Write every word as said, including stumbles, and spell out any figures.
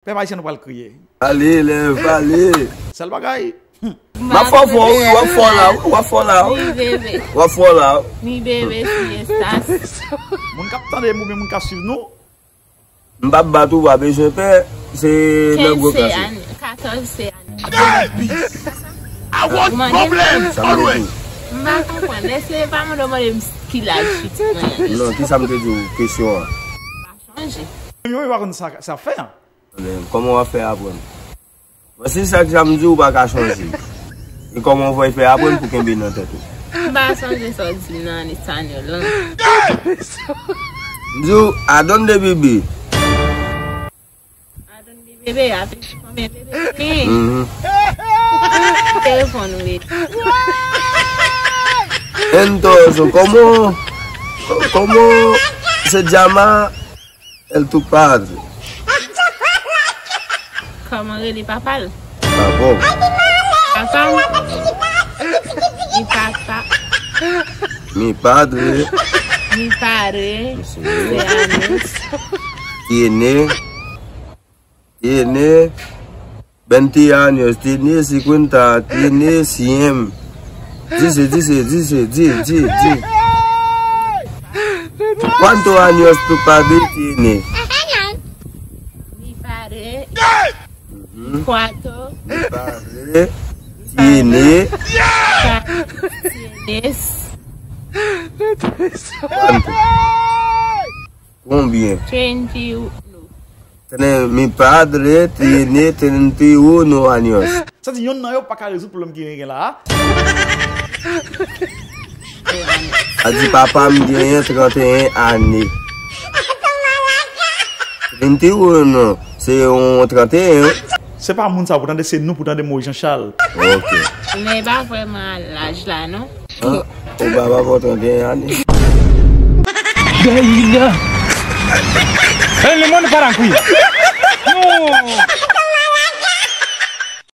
Pèp ayisyen nou pral kriye. Pale, lèv, pale. Sèl bagay. M ap fò fò, wi, w ap fò la, wi, w ap fò la, wi. Mi bebe. W ap fò la, wi. Mi bebe, si estas. Moun k ap tande m oubyen moun k ap swiv nou. M p ap bat ou, pa bezwen pè. Se nan gwo klas. Kenz se ane, katòz se ane. I want problems always. M pa konprann. Èske pa mande w mande m ki laj pitit mwen an? Non, ki sa m te di w, kesyon an? Pa chanje. Yo, yo pa konn sa, sa fè an. Kòman w ap fè aprann? Bon, se sa k sa m di w pa ka chanje. E kòman w fè aprann pou kenbe nan tèt ou? M pa sonje sa w di m nan ane sa yo lan. M di w, I don't the baby. I don't the baby, ape konbyen bebe? Mhm. Ou te reponn wi. Entonces, como, como se llama el tu padre? Kòman rele papa l? Ah bon. Papa m? Mi papa. Mi padre. Mi padre. Se ane. Tiene. Tiene. Veinte años. Tiene cincuenta. Tiene cien. Dice, dice, dice, di, di, di. ¿Cuántos años tu padre tiene? Mi padre. Mhm. Cuatro. Mi padre tiene. Tienes. ¿Cuánto? Combien? Twenty uno. Tene, mi padre tiene treinta y uno años. Sa di yonn nan yo pa ka rezoud pwoblèm ki gen la a. Sa di papa m genyen trannteyen ane. Trannteyen, se yon trannteyen. Se pa moun sa pou tande, se nou pou tande Moyiz Jan Chal. Ok. Men e pa vrèman laj la, non. An? Ou ba papa w trannteyen ane? Gayina. Ven, le monde part en couille. Non.